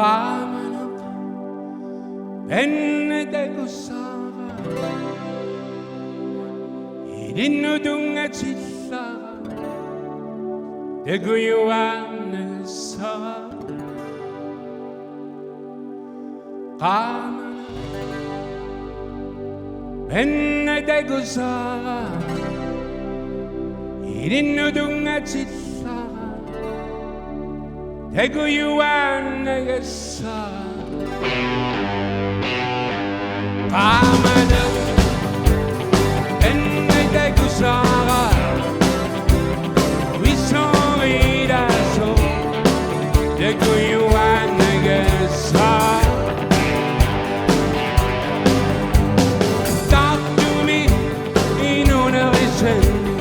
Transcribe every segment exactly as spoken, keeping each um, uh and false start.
Qaamaneq panna takusara, ilinnut tunngatillara, takujuaannagassara. Qaamaneq panna takusara, ilinnut tunngatillara, takujuaannagassara. Qaamaneq panna takusara, uissorilaasoq, takujuaannagassara. Taartumi inuunerissanni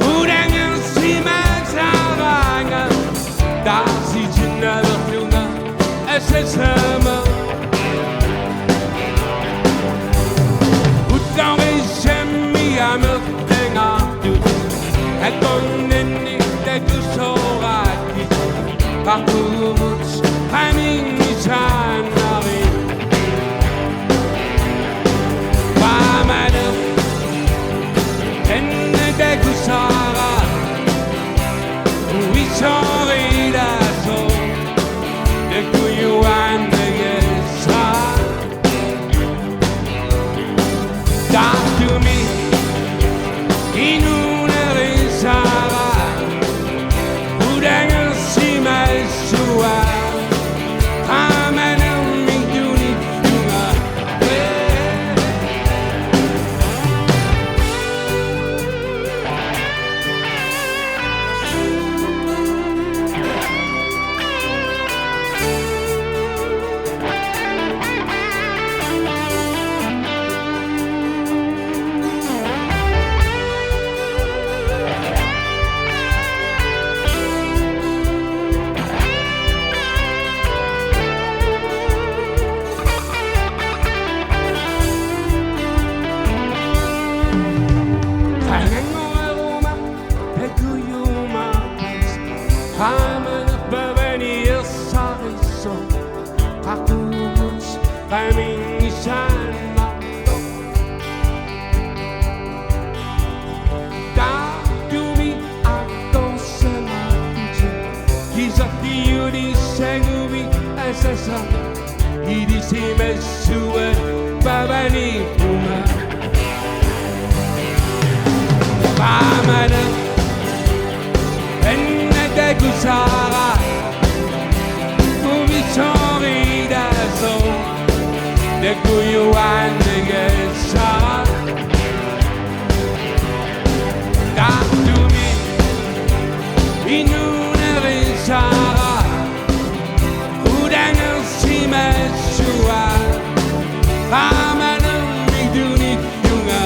qulangersimasaraanga, taarsitinnaveerlunga asasama. Ullorissami amerlangaartut akornanni takusooraatit, qaqugukkut qaninngisaannarit. Qaamaneq panna takusara, uissorilaasoq, takujuaannagassara. Taartumi inuunerisara, qulangersimassuaq, qaamanermik tunittunga. Qanannguaruma takujumaarpisi, qaamaneq pavani ersarissoq, qaqugukkut qaninngisaannartoq. Taartumi atorsimaartutit, kiserliulissaguvit asasama, ilisimassuat pavaniippuma. Qaamaneq panna takusara, uissorilaasoq, takujuaannagassara. Taartumi inuunerisara, qulangersimassuaq, qaamanermik tunittunga.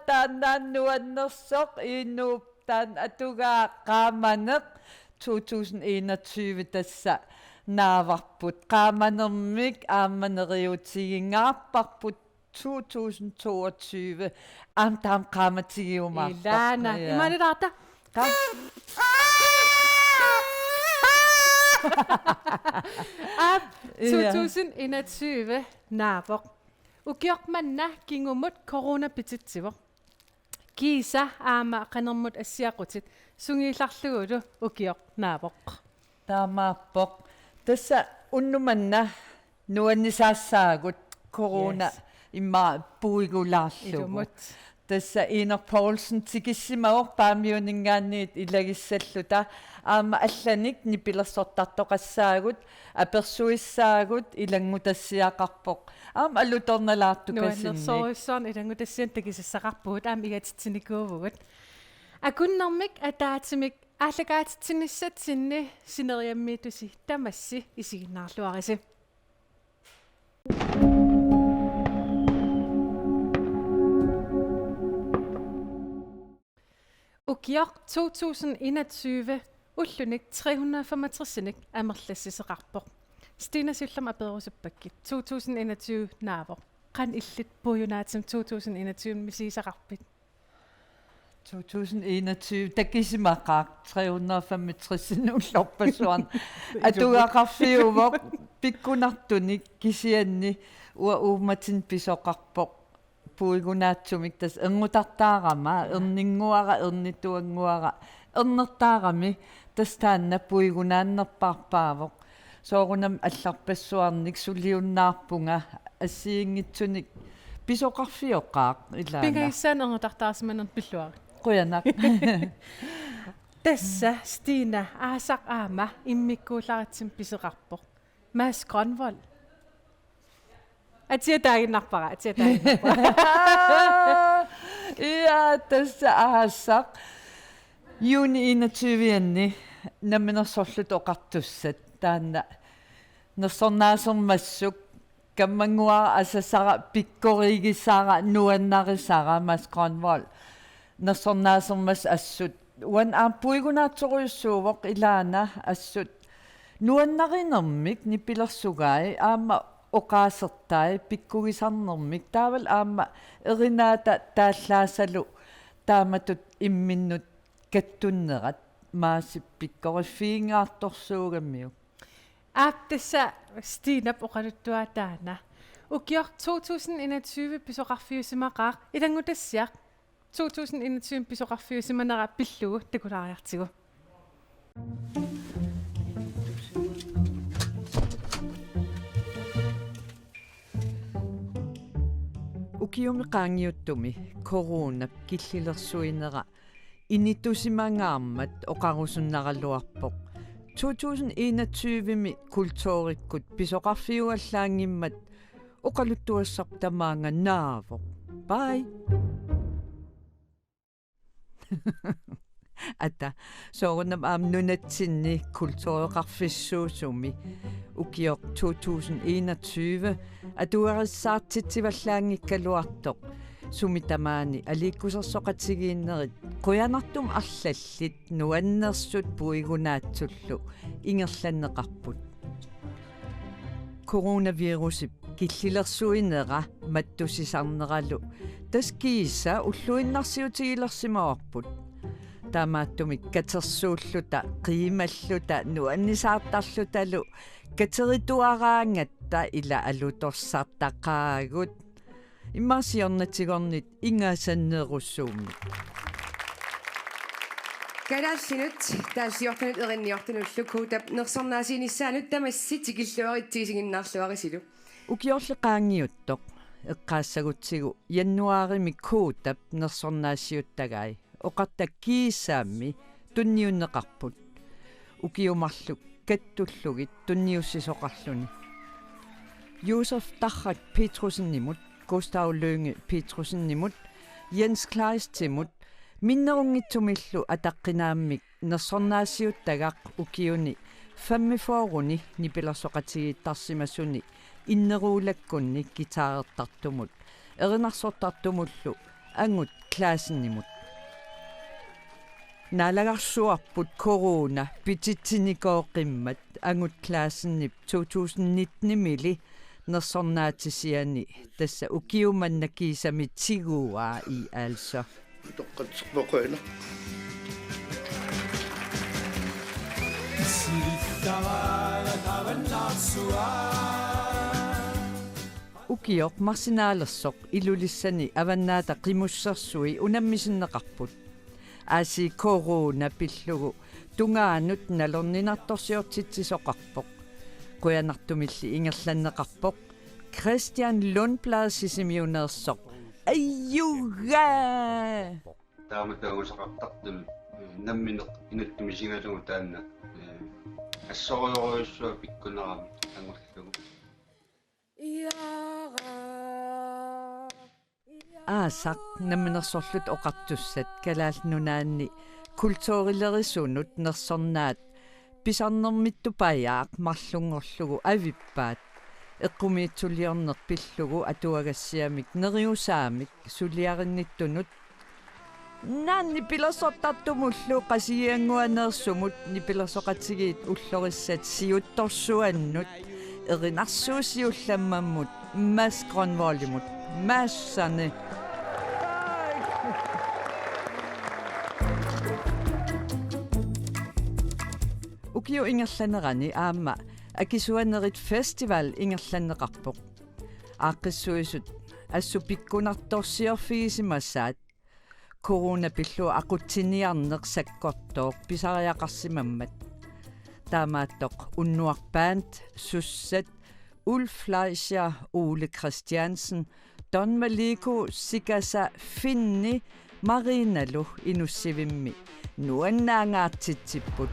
Taanna nuannersoq inuup taanna atugaa qaamaneq to tusind enogtyve tassa naavarput. Qaamanermik aamma neriuutigingaarparput to tusind toogtyve. Aamma taama qaamatigiumaartarpoq. Ilaana. Ja. Imaalilaarta? Qa- Aap, ja. To tusind enogtyve naavoq. Ukioq manna kingumut corona pititsivoq. Kiisa aamma qanermut assiaqutit sungiillarlugulu ukioq naavoq. Taamaappoq. Tassa unnuk manna nuannisaassaagut corona. Yes. Immaqa puigulaarlugu. Ilumut. Tassa Ineq Poulsen tikissimavoq Paamiuninngaanniit ilagissalluta. Aamma allanik nipilersortartoqassaagut, apersuissaagut, ilanngutassiaqarpoq. Aamma alutornalaartukasinnik. Nuannersorujussuarnik ilanngutassianik takisassaqarpugut, aamma igatitsinikuuvugut. Akunnermik ataatsimik aallakaatitsinissatsinni sineriammiittusi tamassi isiginnaarluarisi. Ukioq to tusind enogtyve ullunik tre hundrede femogtresinik amerlassuseqarpoq. Stina, siullermik aperusuppakka. To tusind enogtyve naavoq. Qanoq illit puigunaatsumik to tusind enogtyve misigisaqarpit? To tusind enogtyve takusimaqaaq tre hundrede femogtresinik ullorpassuarni. Atugaqarfiuvoq pikkunartunik kisianni uanga uummatinik pisoqarpoq. Puigunaatsumik tassa erngutartaarama, erninnguara, ernituannguara, ernertaarami tassa taanna puigunaannerpaarpaavoq. Soorunami allarpassuarnik suliunnaarpunga assigiinngitsunik pisoqarfioqaaq ilaana. Pingajussaanik erngutartaarsimanermik pilluarit. Qujanaq. Tassa Stina aasaq aamma immikkuullaritsinni pisoqarpoq. Mads Grønvold. Atia taaginnarpara, atia taaginnarpara. Ja, tassa aasaq. Juuni enogtyve-anni Namminersorlutik Oqartussat. Taanna nersornaasermassuk kammannguara asasara, pikkorigisara, nuannarisara Mads Grønvold. Nersornaasermassuk assut. Uani aamma puigunaatsorujussuuvoq ilaana assut. Nuannarinermik nipilersugai aamma oqaasertai pikkugisarnermik. Taavalu aamma erinaata taallaasalu taamatut imminnut kattunnerat Maasip pikkoriffigingaartorsuugamiuk. Aap, tassa Stinap oqaluttuaa taanna. Ukioq to tusind enogtyve pisoqarfiusimaqaaq, ilanngutassiaq to tusind enogtyve pisoqarfiusimanera pillugu takulaariartigu. Ukiumi qaangiuttumi coronap killilersuinera initusimangaarmat oqarusunnaraluarpoq. To tusind enogtyve-mi kulturikkut pisoqarfiuallaanngimmat oqaluttuassarput tamaanga naavoq. Bye. Ata, soorunami aamma nunatsinni kultureqarfissuusumi ukioq to tusind enogtyve atugarissaartitsivallaanngikkaluartoq. Sumi tamaani aliikkusersoqatigiinnerit qujanartumik arlallit nuannersut puigunaatsullu ingerlanneqarput. Coronavirusip killilersuinera mattussisarneralu tassa kiisa ulluinnarsiutigilersimavarput. Taamaattumik katersuulluta, qiimalluta, nuannisaartarlutalu katerituaraangatta ila alutorsartaqaagut. Immaqa siornatigornit ingasannerusuummi. Kalaallinut taassiortunut erinniortunullu Kuutap nersornaasiinissaanut tamassi tikilluaritsi isiginnaarluarisilu. Ukiorli qaangiuttoq eqqaassagutsigu januaarimi Kuutap nersornaasiuttagai oqarta kiisaammi tunniunneqarput. Ukiut marluk kattullugit tunniussisoqarluni. Josef Tarrak Petrussenimut, Gustav Lynge Petrussenimut, Jens Kleistimut minnerunngitsumillu ataqqinaammik nersornaasiuttagaq ukiuni femogfyrreni nipilersoqatigiittarsimasuni inneruulakkunni guitarertartumut erinarsortartumullu Angut Claessenimut. Naalagarsuarput corona pititsinikoqimmat Angut Claessenip to tusind nittenimili nersornaatisiani, tassa ukiumanna kiisami tiguaa i altså. Toqqatserpoq aana. Ukioq marsinaalersoq Ilulissani Avannaata Qimussersui unammisinneqarput. Aasiit corona pillugu tungaanut nalorninartorsiortitsisoqarpoq. Qujanartumilli ingerlanneqarpoq Kristian Lundblad Sisimiuneersoq. Ajugaa! Taama taagusaqartartut, eh, nammineq inuttut misigalugu taanna, eh, assorujorujussuaq pikkunerami angullugu. Aasaq namminersorlutik oqartussat Kalaallit Nunaanni kulturilerisunut nersornaat pisarnermittut pajaaq marlunngorlugu avippaat. Eqqumiitsuliorneq pillugu atuagassiamik neriusaamik suliarinnittunut. Naanni nipilersortartumullu Qasigiannguaneersumut nipilersoqatigiit ullorissat siuttorsuannut erinarsuusiullammammut Mads Grønvoldimut. Massani. Ukioq ingerlanerani aamma Akisuanerit Festival ingerlanneqarpoq. Aaqqissuisut assut pikkunartorsiorfigisimasaat. Corona pillugu aqutsiniarneq sakkortooq pisariaqarsimammat. Taamaattoq Unnuaq Band, Sussat, Ulf Fleischer, Ole Christiansen, Don Maliku, Sikasa, Finni, Marinalu Inussivimmi nuannaangaartitsipput.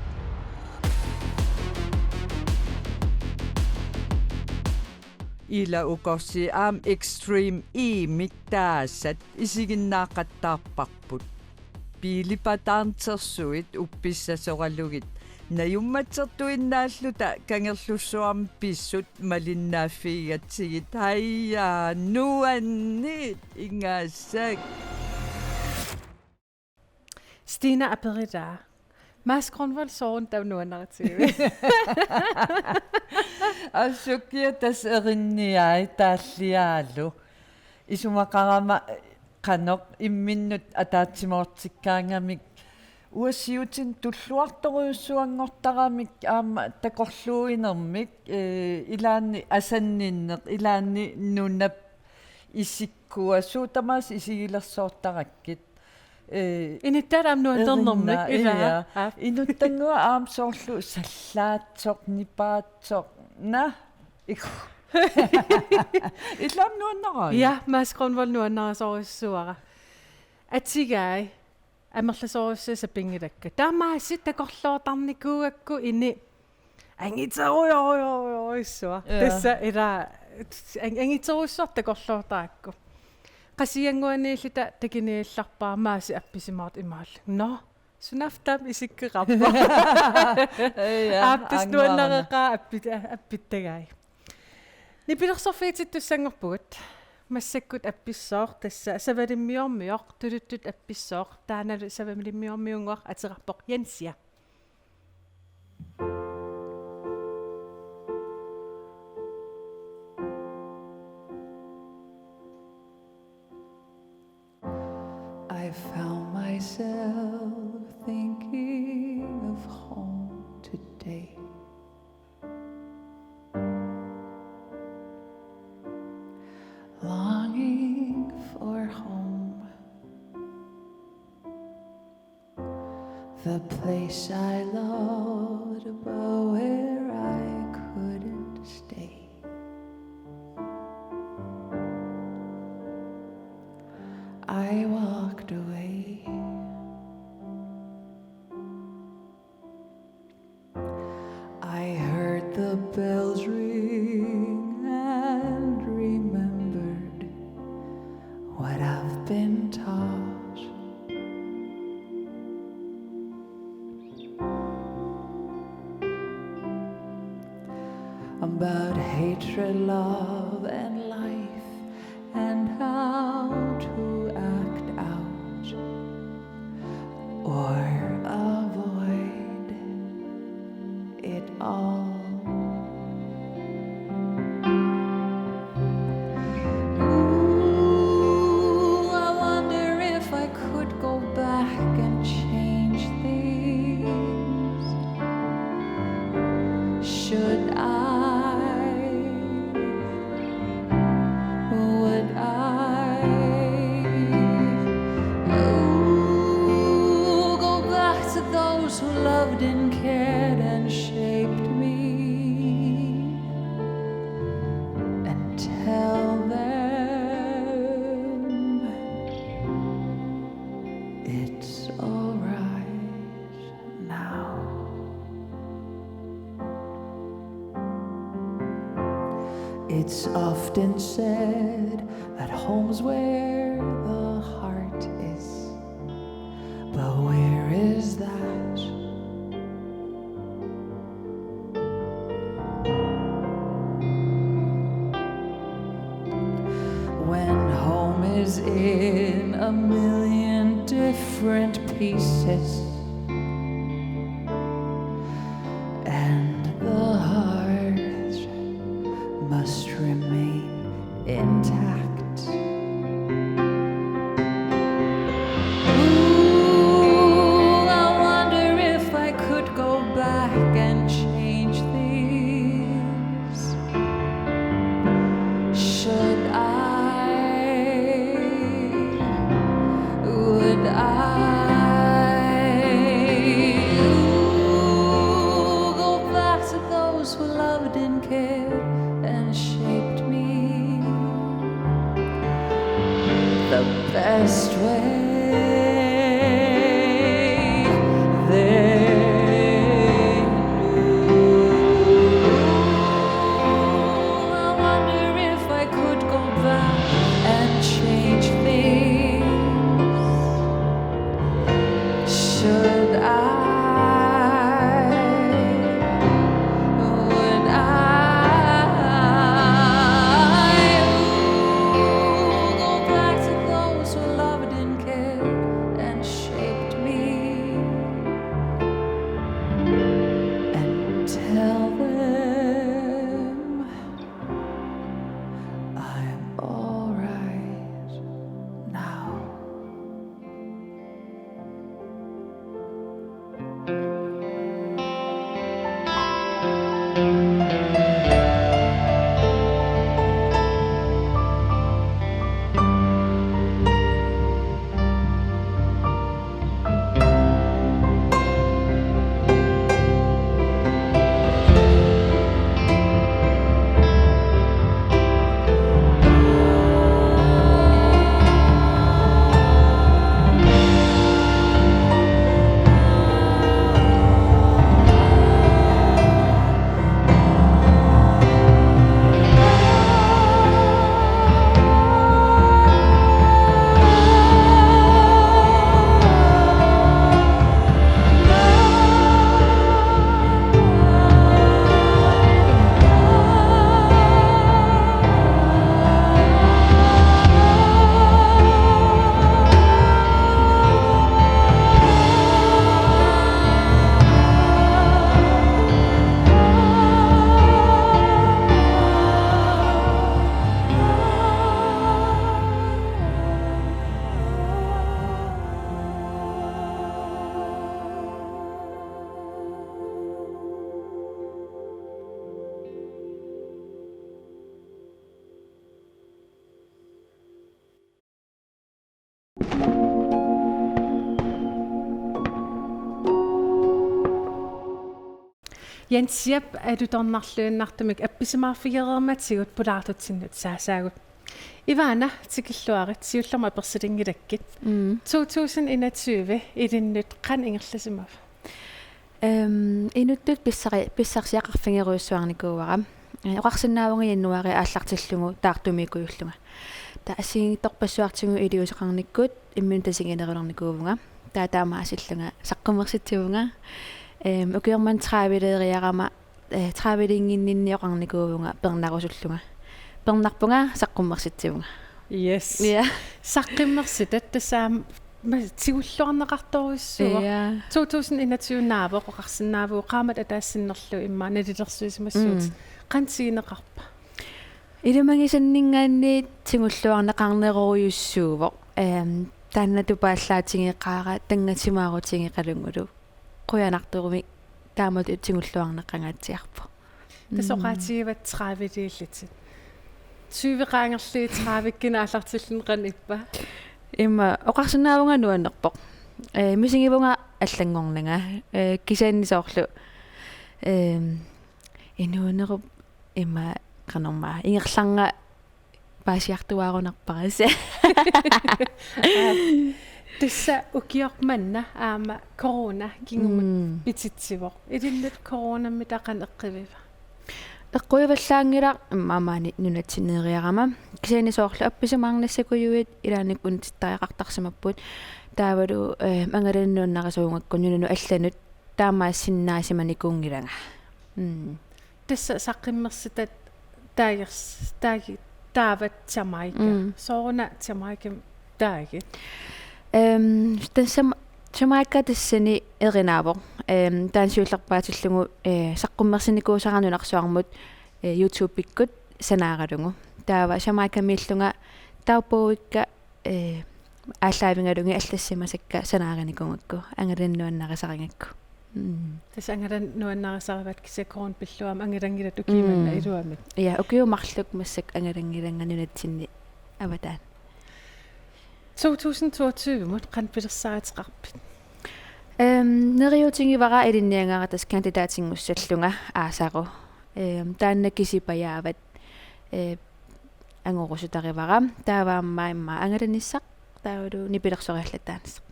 Ila ukorsi aamma Extreme E-mik taasat isiginnaaqattaarparput. Biilipaat dansersuit uppissasoralugit najummatsertuinnaalluta Kangerlussuarmi pisut malinnaaffigigatsigit. Haja, nuanniit ingasak. Stina aperilaa: Mads Grønvold, sooruna taava nuannaritigiviuk? Assukkiaq tassa erinniai taalliaalu. Isumaqarama qanoq imminnut ataatsimoortikkaangamik uagut siutinut tulluartorujussuanngortaramik aamma takorluuinermik, eh, ilaanni asanninneq, ilaanni nunap isikkua, suut tamaasa isigilersoortarakkit. Eh, Inuttaat aamma nuannernermik, erinna-, ila. Ia. Aap. Inuttannguaq aamma soorlu sallaatsoq, nipaatsoq, na, iku. Ilaa aamma nuannarai? Ja, Mads Grønvold nuannarisorujussuuara. Atigai amerlasoorujussuit sapinngilakka. Taamaasilluni takorloortarnikuugakku ini angiterujorujorujussuaq. Ja. Tassa ila ang-, angiterujussuaq takorloortarakku. Qasigiannguaniilluta takuniillarpara Maasi appisimaartoq imaalilluni. Nå, sunaaffa taama isikkoqarpoq. Ja, aap, tassa angorna. Nuannareqaaq appit-, appittagai. Nipilersorfigitittussanngorpugut. Massakkut appissooq tassa savalimmiormioq, tuluttut appissooq, taannalu savalimmiormiunnguaq ateqarpoq Jensia. I found myself thinking of home today. Longing for home. The place I loved, but where I couldn't stay. I walked away. I heard the bells ring and remembered what I've been taught about hatred, love, and life, and how to act It's often said that home's where the heart is, but where is that? When home is in a million different pieces, and the heart must remain intact. Ooh, I wonder if I could go back and change these. Should I? Would I? Ooh, go back to those who loved and cared and shaped me the best way they knew. I wonder if I could go back and change things. Should I? Would I? Ooh, go back to those who loved and cared and shaped me and tell them I'm all right now. Jens Jep, alutornarluinnartumik appisimaarfigereermatigut pulaartutsinnut saasaagut. Ivana, tikilluarit, siullermik apersalinngilakkit. Mm. To tusind enogtyve ilinnut qanoq ingerlasimava? Ehm, inuttut pissari-, pissarsiaqarfigerujussuarnikuuara. Eh, oqarsinnaavunga januaari aallartillugu taartumiikkujullunga. Taava assigiinngitsorpassuartigut iliuuseqarnikkut imminut tatiginerulernikuuvunga. Taava taamaasillunga saqqummersitsivunga. Ehm, ukioq manna traveleriarama, eh, travelinginninni oqarnikuuvunga pernarusullunga. Pernarpunga saqqummersitsivunga. Yes. Ja. Saqqummersitat tassa aamma tigulluarneqartorujussuuvoq. Ja. To tusind enogtyve naavoq, oqarsinnaavugut qaammat ataaseq sinnerlugu immaqa nalilersuisimassuutit. Mm. Qanoq tiguneqarpa? Ilimagisanninngaanniit tigulluarneqarnerujussuuvoq. Ehm, taanna tupaallaatigeqaara, tanngassimaarutigeqalungulu. Qujanartumik taamatut tigulluarneqangaatsiarpoq. Tassa. Mm. Oqaatigivat travelilitit. Tyve qaangerlugit travekkina aallartilluni qanoq ippa? Immaqa oqarsinnaavunga nuannerpoq. Eh, misigivunga allanngornanga. Eh, kisianni soorlu, ehm, inuunerup immaqa qanormaa ingerlaannaq paasiartuaarunarpara. Aa, tassa ukioq manna aamma corona kingumut. Mm. Pititsivoq. Ilinnut coronamita qanoq eqqiviva? Eqquivallaanngilaq immaqa maani nunatsinniiriarama. Kisianni soorlu appisimaarnissakkujuit ilaannikkut untittariaqartarsimapput. Taavalu, eh, angalanik nuannarisorugakku nunanut allanut taamaassinnaasimanikuunngilanga. Mm. Tassa saqqummersitat taagers-, taagi-, taavat Jamaica. Mm. Sooruna Jamaica taagit? Ehm, tassa Jamaica tassani erinaavoq. Ehm, taanna siullerpaatillugu, eh, saqqummersinnikuusara nunarsuarmut, eh, YouTube-ikkut sanaaralugu. Taava Jamaica-miillunga dagbogikkut, eh, aallaavigalugit allassimasakka sanaarinikuugakku angalanik nuannarisarigakku. Mm. Tassa angalanik nuannarisaraat kisianni korona pillugu aamma angalanngilat ukiut manna. Mm. Iluamik. Ja, ukiut marluk massakkut angalanngilanga nunatsinni avataani. To tusind toogtyve-mut qanoq pilersaaruteqarpit? Ehm, neriuutigivara ilinniagara tassa kandidatinngussallunga aasaru. Ehm, taanna kisipajaavat, eh, angorusutarivara. Taava aamma immaqa angalanissaq, taavalu nipilersoriallattaanissaq.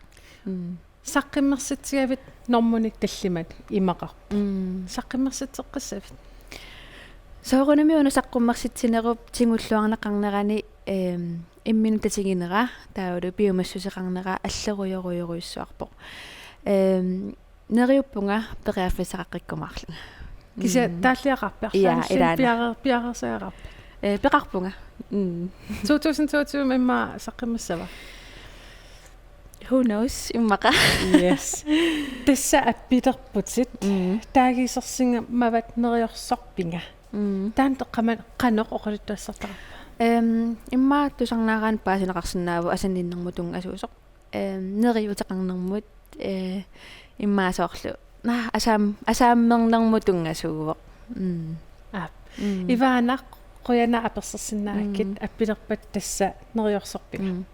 Mm. Saqqummersitsigavit normunik tallimat imaqarpoq. Mm. Saqqummersitseqqissavit? Soorunami una saqqummersitsinerup tigulluarneqarnerani, ehm, imminut tatiginera, taavalu piumassuseqarnera allerujorujorujussuarpoq. Ehm, neriuppunga periarfissaqaqqikkumaarlunga. Kisianni, mm, taalliaqarpit? Ja, arlaannik ilaana. Piare-, piareersagaqarpit? Eh, peqarpunga. Mm. To tusind toogtyve immaqa saqqummersiva? Who knows, immaqa. Yes. Tassa appilerputit. Mm. Taagiisersimavat neriorsorpiga. Mm. Taanna qama-, qanoq oqaluttuassartaqarpa? Ehm, immaqa tusarnaaraanni paasineqarsinnaavoq asanninnermut tunngasuusoq. Ehm, neriuuteqarnermut, eh, immaqa soorlu. Naa, asaam-, asaammernermut tunngasuuvoq. Mm. Aap. Mm. Ivaana, qujanaq apersersinnaagakkit. Mm. Appilerpat tassa neriorsorpiga? Mm.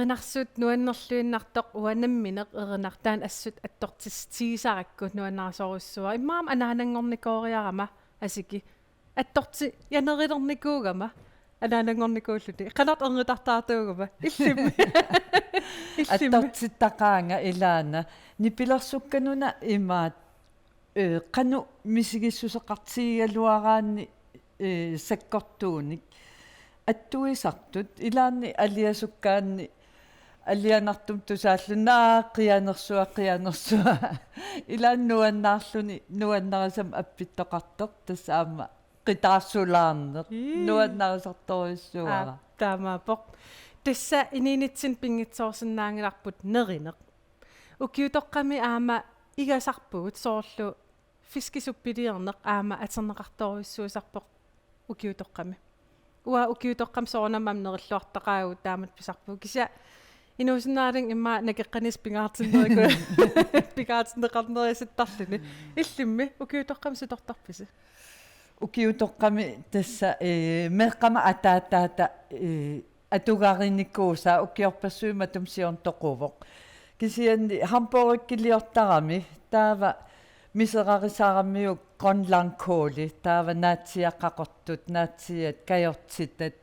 Erinarsuut nuannerluinnartoq uanga nammineq erinartaan assut attortissutigisarakku nuannarisorujussuuara. Immaqa anaananngornikooriarama asiki. Attorti-, janerilernikuugama anaananngornikuullutik. Qanat ernutartaartuugama. Illimmi. Illimmi. Attortittaqaanga ilaana. Nipilersukkanuna imaat, eh, qanoq misigissuseqartigigaluaraanni, eh, sakkortuunik. Attuisartut ilaanni aliasukkaanni alianartumik tusaalluni aa qianersua qianersua. Ilaanni nuannaarluni nuannarisamik appittoqartoq tassa aamma qitaarsulaarneq. Ii. Nuannarisartorujussuuara. Aap, taamaappoq. Tassa inuunitsinnut pinngitsoorsinnaanngilarput nerineq. Ukiutoqqami aamma igasarpugut soorlu fiskisuppiliorneq aamma atorneqartorujussuusarpoq ukiutoqqami. Uanga ukiutoqqami soorunami aamma nerilluartaqaagut taamatut pisarpugut. Kisianni inuusinnaallunga immaqa nakeqqaniissoq pingaartinnerikku. Pingaartinneqarnerisittalluni. Illimmi ukiutoqqami sitortarpisi? Ukiutoqqami tassa, eh, meeqqama ataataata, eh, atugarinikuusaa ukiorpassuit matuma siorna toquvoq. Kisianni hamburgeriliortarami taava miserarisaramiuk grønlangkåli taava naatsiiat qaqortut, naatsiiat kajortitat,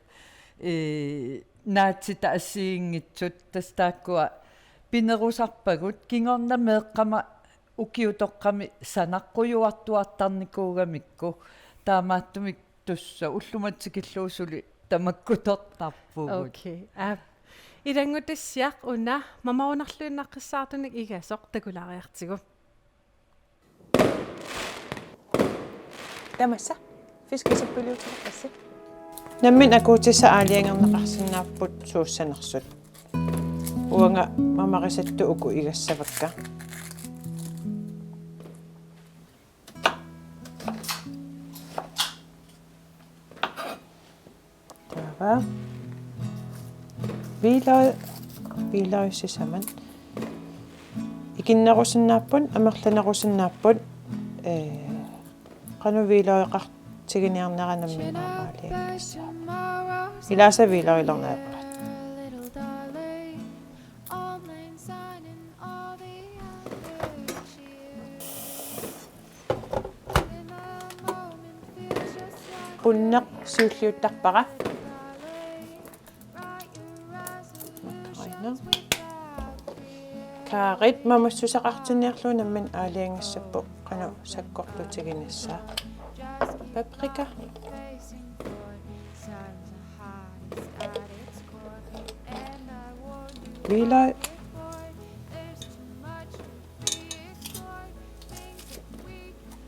eh, naatsitat assigiinngitsut tassa taakkua pinerusarpagut kingorna meeqqama ukiutoqqami sanaqqujuartuartarnikuugamikku taamaattumik tussa ullumatsikilluusuli tamakkutortarpugut. Okay. Aap. Ilanngutassiaq una mamarunarluinnaqqissaartunik igasoq takulaariartigu. Tamassa. Fiskisuppiliutilerpassi. Nammineq akuutissat aalajangerneqarsinnaapput suussanersut. Uanga mamarisattut uku igassavakka. Taava. Hvidløg, hvidløg sisamat. Ikinnerusinnaapput, amerlanerusinnaapput, eh, qanoq hvidløgeqartiginiarnera nammineq aamma aalajangissavat. Ilaasa hvidløgilerneq ajoraluarpoq. Punneq siulliuttarpara. Makkarina. Karryt mamassuseqartinniarlugu nammineq aalajangissapput qanoq sakkortutiginissaa. Paprika. Hvidløg.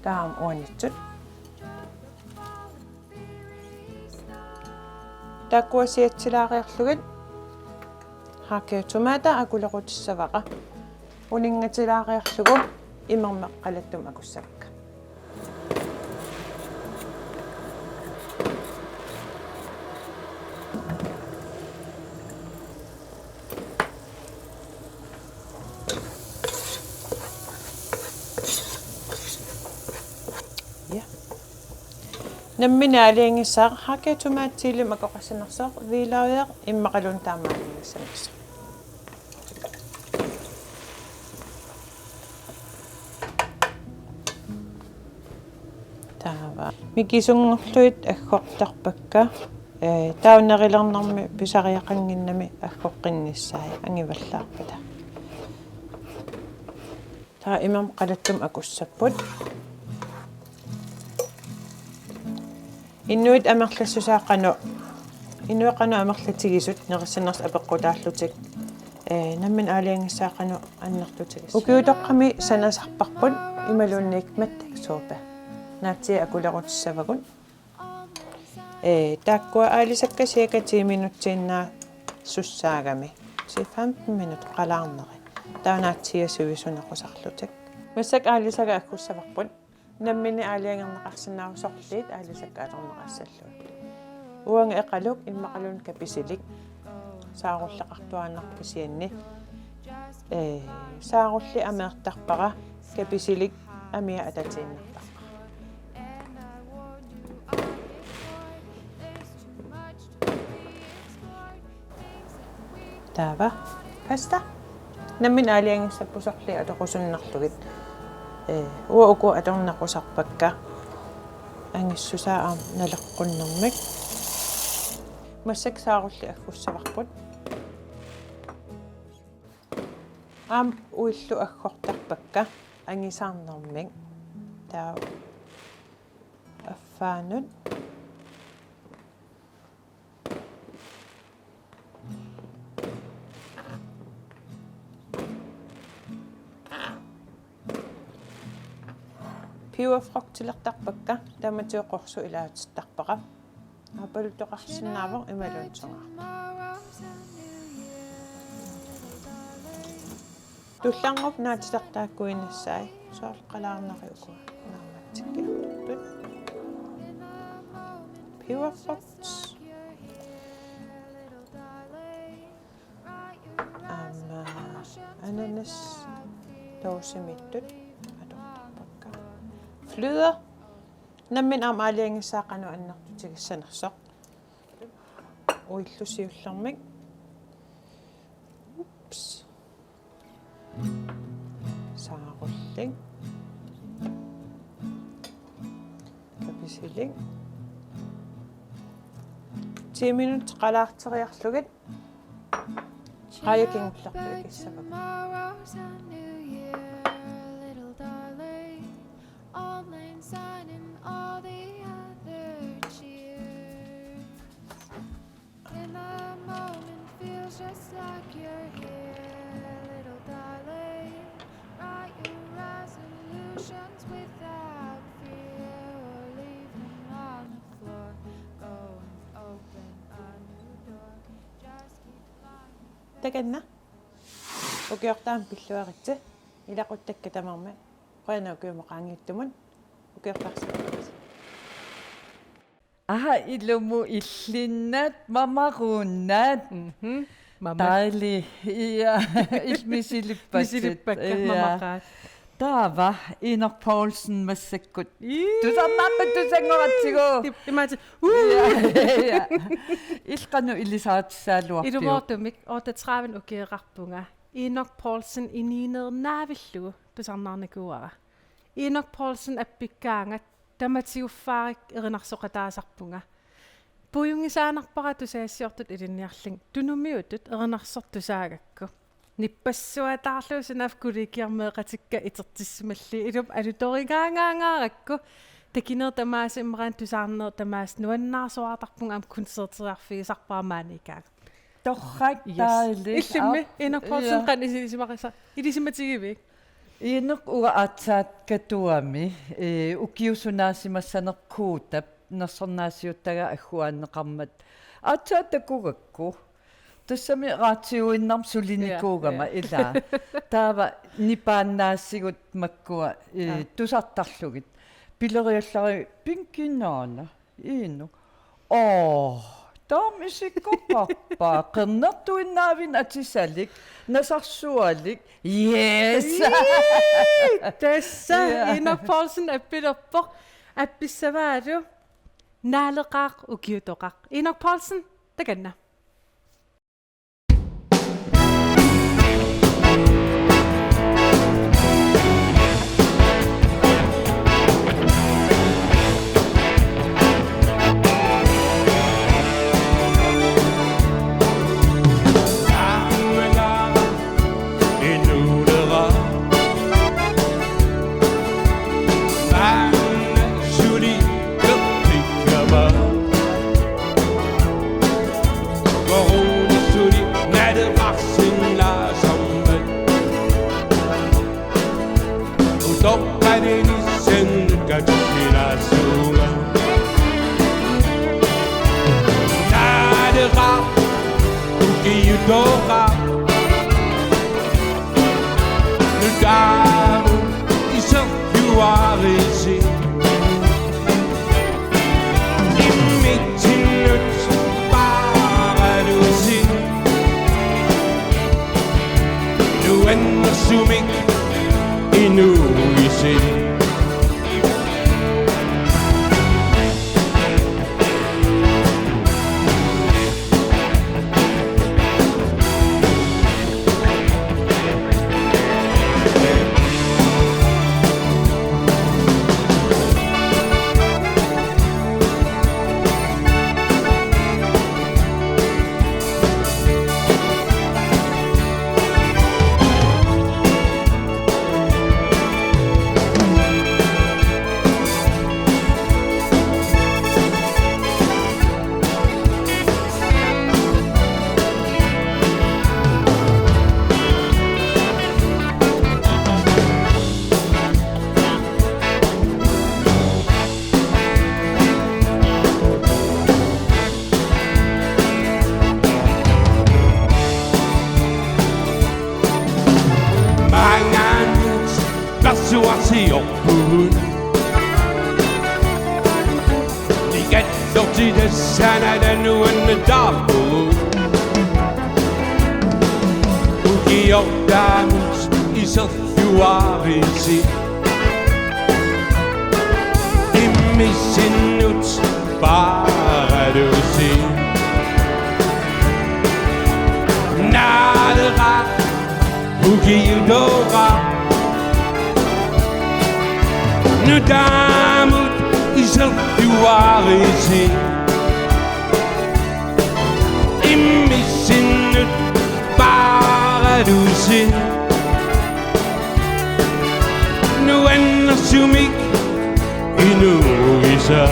Taava uanitsut. Taakkua siatsilaariarlugit hakkaat tomater akulerutissavara. Uninngatilaariarlugu imermik qalattumik akussavakka. Ja. Nammineq aalajangissaaq hakkaat tomatit chilimik akoqassanersoq, hvidløg immaqaluunniit taama aalajangissanersoq. Taava. Mikisunngorlugit aggortarpakka, eh, taava nerilernermi pisariaqannginnami aggoqqinnissaat angivallaarpata. Taava imermik qalattumik akussapput. Inuit amerlassusaat qanoq, inuit qanoq amerlatigisut nerissanersoq apeqqutaallutik, eh, nammineq aalajangissaat qanoq annertutigisut. Ukiutoqqami sanasarparput imaluunniit mattak suupa. Naatsiiat akulerutissavagut. Eh, taakkua aalisakkat cirka ti minutsiinnaat sussaagami. Ti femten minut qalaarneri. Taava naatsiiat sivisunequsarlutik. Massakkut aalisakkat aggussavarput. Nammineq aalajangerneqarsinnaavoq sorliit aalisakkat atorneqassallugit. Uanga eqaluk immaqaluunniit kapisilik. Saarulleqartuaannarpoq kisianni. Eh, saarulleq ameertarpara kapisilik amia atatiinnartarpara. Taava pasta. Nammineq aalajangissapput sorliit atorusunnarlugit. Ee, uanga uku atornequsarpakka. Angissusaa aamma naleqqunnermik. Massakkut saarullik aggussavarput. Aamma uillu aggortarpakka angisaarnermik. Taava affaanut. Peberfrugtilertarpakka, tamatigut qorsuk ilaatittarpara. Aappaluttoqarsinnaavoq imaluunniit sungaarpoq. Tullarnguup naatitaartaakkuinnassai, soorlu qalaarnari ukua naammatsikkiartortut. Peberfrugt. Aamma ananas dåsemiittut atortarpakka. Fløde. Nammineq aamma aalajangissaaq qanoq annertutigissanersoq. Uillu siullermik. Ups. Saarullik. Kapisilik. Ti minut qalaarteriarlugit. Qajaq kingullertut ikissavakka. All names signing all the other cheers. In the moment feels just like you're here, little darling. Write your resolutions without fear, or leave them on the floor. Go and open a new door. Just keep lying. Takanna. Ukiortaaq pilluaritsi. Ilaquttakka tamarmik. Qujanaq ukiumut qaangiuttumut. Ukiortaarsimapput. Aha, ilumut illinnat, mamarunnat. Mhm. Mama. Dejligt. Ja, il-, misilippatsit. Misilippakka, ja. Mamaqaat. Taava, Inuk Poulsen massakkut. Ii. Tusarnaarpassuussanngortigu. Tip-, imaattoq. Uu. Ja, ja. Illit qanoq ilisaritsisaaluarpiuk? Ilumoortumik, otteogtredive ukioqarpunga. Inuk Poulsen inuuneernavillugu tusarnaarnikuuara. Inuk Poulsen appikkaangat tamatigut fyrre erinarsoqataasarpunga. Puiunngisaannarpara tusagassiortut ilinniarlugit tunumiutut erinarsortusaagakku. Nipassutaarlugu sunaaffa kollegiarmeeqatikka itertissimallugit ilumut alutorigaangaangaarakku. Takineq tamaasa immaqa tusarneq tamaasa nuannaarsuartarpunga aamma koncerteriarfigisarpara maaniikkaangat. Torrak. Yes. Dejligt. Illimmi, aap, Inuk Poulsen, ja. Qanoq ilisimaqisaa-, ilisimatigivit? Inuk uanga aatsaat Katuami, ee, ukiut sunaasimassanerkuutap nersornaasiuttagaa agguaanneqarmat. Aatsaat takugakku. Tassami raatiuinnarmik sulinikuugama, ja, ja, ilaa. Taava nipaannaasigut makkua, ee, aa, tusartarlugit. Pileriallarivara pinkinngaana. Inuk. Aa, taama isikkoqarpa, qernertuinnaavinnut atisalik, nasarsualik. Yes! Ii, tassa, ja. Inuk Poulsen appilerpoq, appissavaalu, naaleqaaq, ukiutoqaaq. Inuk Poulsen, takanna. Nutaamu iserfiuaarisi. Immitsinnut paaralusi. Nuannersumik inuuisi. Tortitassana tanuanna taarpugut. Ukiortaamut iserluarisi. Immissinnut paaralusi. Naalera ukiutoora. Nutaamut iserluarisi. Immissinnut paaralusi. Nuannersumik inuugusa.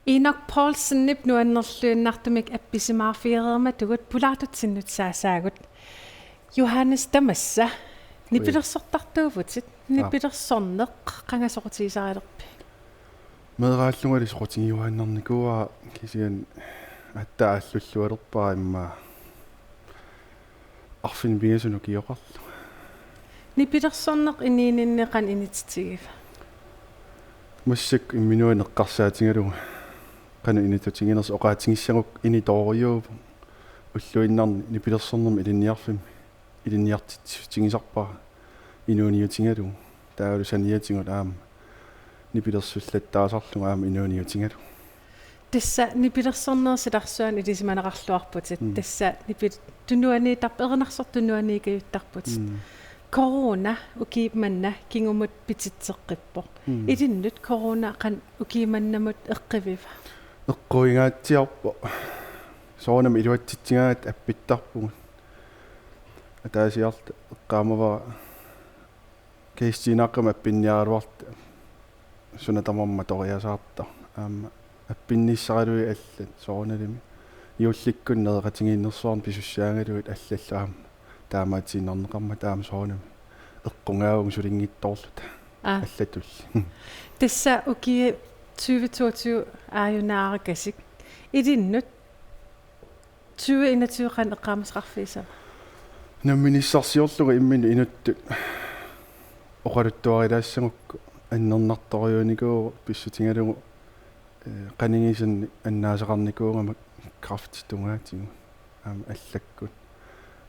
Inok Poulsenip nuannerluinnartumik appisimaarfigereermatugut pulaartutsinnut saasaagut. Johannes, tamassa nipilersortartuuvutit. Aa. Nipilersorneq qanga soqutigisarilerpit? Meeraallungali soqutigiuaannarnikuuara, kisianni aatsaat aallullualerpara immaqa arfineq-pingasunut ukioqarlunga. Nipilersorneq inuuninni qanoq inititigiva? Massakkut imminut eqqarsaatigalugu qanoq inititiginersoq, oqaatigissagukku initooriuuvoq. Ulluinnarni nipilersornermi ilinniarfimmi ilinniartitsissutigisarpara inuuniutigalugu. Taavalu saniatigut aamma nipilersullattaasarlugu aamma inuuniutigalugu. Tassa nipilersornerup silarsuanut ilisimaneqarluarputit. Mm. Tassa nipil-, tunuaniittarp-, erinarsortut tunuaniikajuttarputit. Mm. Corona ukiup manna kingumut pititseqqippoq. Mm. Ilinnut corona qanoq ukiup mannamut eqqiviva? Eqquigaatsiarpoq. Soorunami iluatsitsigaangatta appittarpugut. Ataasiarluta eqqaamavara Kristiinaqqami appinniaraluarluta suna tamarmi matoriasaartoq. Aamma appinnissaraluit allat soorunalimi. Juullikkut nereqatigiinnersuarnik pisussaagaluit allallu aamma taamaatiinnarneqarmata aamma soorunami eqqugaavunga sulinngitsoorluta. Aa. Allatulli. Tassa ukiut tyve toogtyve aajunaarakasik. Ilinnut tyve enogtyve qanoq eqqaamasaqarfigisava? Namminissarsiorlunga imminut inuttut oqaluttuarilaassagukku annernartorujuunikuuvoq pissutigalugu, ee, qanigisannik annaasaqarnikuugama kræfti tungaatigut aamma allakkut.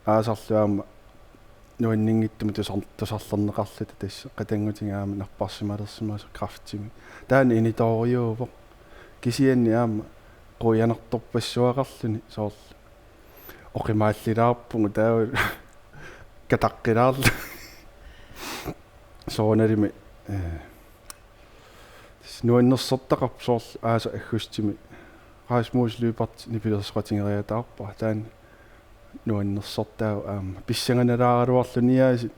Aasarlu aamma nuanninngitsumik tusar-, tusarlerneqarluta tassa qatanngutiga aamma napparsimalersimasoq kræftimik. Taanna initooriuuvoq. Kisianni aamma quianartorpassuaqarluni soorlu oqimaallilaarpugut taava kataqqilaarlugu. Soorunalimi, ee, tassa nuannersortaqarpoq soorlu aasaq aggustimi Rasmus Lyberth nipilersoqatigeriataarpara taanna nuannersortaa aamma pissanganalaaraluarluni aasiit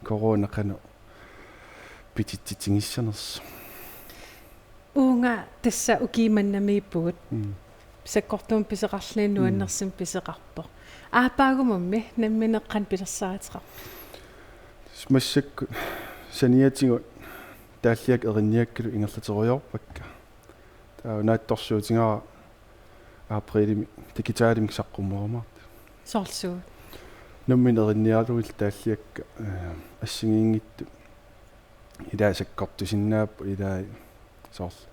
corona qanoq pititsitigissanersoq. Uunga tassa ukiup mannamiippugut. Mm. Sakkortuumik pisoqarluni, mm, nuannersumik pisoqarpoq. Aappaagumummi nammineq qanoq pilersaaruteqarpit? Massakkut saniatigut taalliakkat erinniakkalu ingerlaterujoorpakka. Taava naatsorsuutigaara aprilimi digitalimik saqqummerumaartut. Soorlu suut? Nammineq erinniaraluit taalliakkat, ee, assigiinngitsut ilaa sakkortusinnaapput, ilaa soorlu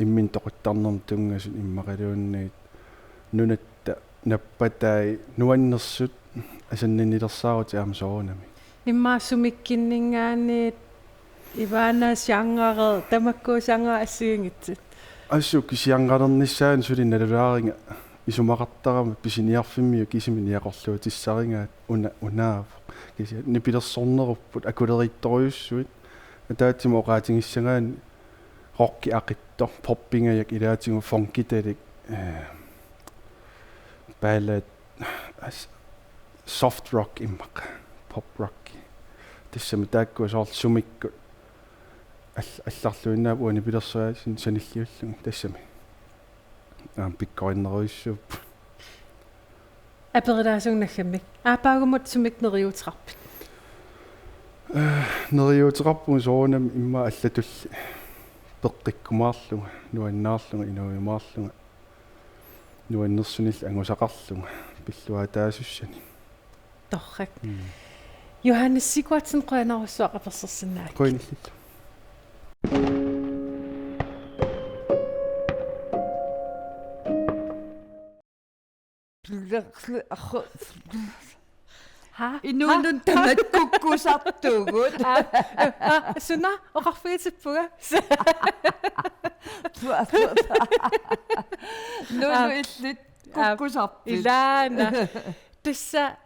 imminut toquttarnermut tunngasut immaqaluunniit nunatta nappatai nuannersut Asanninnilersaarutit aamma soorunami. Immaqa sumikkinninngaanniit Ivana, genrer, tamakku genrer assigiinngitsut? Assut kisianni genrernissaanut suli nalulaaringa, isumaqartarama pisiniarfimmiut kisimik niaqorluutissarigaat una-, unaavoq. Kisianni nipilersornerupput akuleriittorujussuit. Ataatsimut oqaatigissagaanni rocki aqittoq, poppingajak ilaatigut funkitalik, eh, ballad, as-, soft rock immaqa, pop rock. Tassami taakkua soorlu sumikkut all-, allarluinnaat uani pilersuasin sanilliullugit tassami. Aamma pikkorinnerujussuupput. Aperilaassavara naggammik. Aappaagumut sumik neriuuteqarpit? Eh, neriuuteqarpunga soorunami immaqa allatulli peqqikkumaarlunga, nuannaarlunga, inuujumaarlunga, nuannersunillu angusaqarlunga, pilluaataasussanik. Torrak. Mm. Johannes Sigurdsen, qujanarsuaq apersorsinnaakkit. Qujanarsuaq. Ha? Inuunut tamat kukkusartugut. Ah, ah, suna oqarfigitippunga. Nunu Ah. Illit Ah, kukkusarpit. Ilaana. Tassa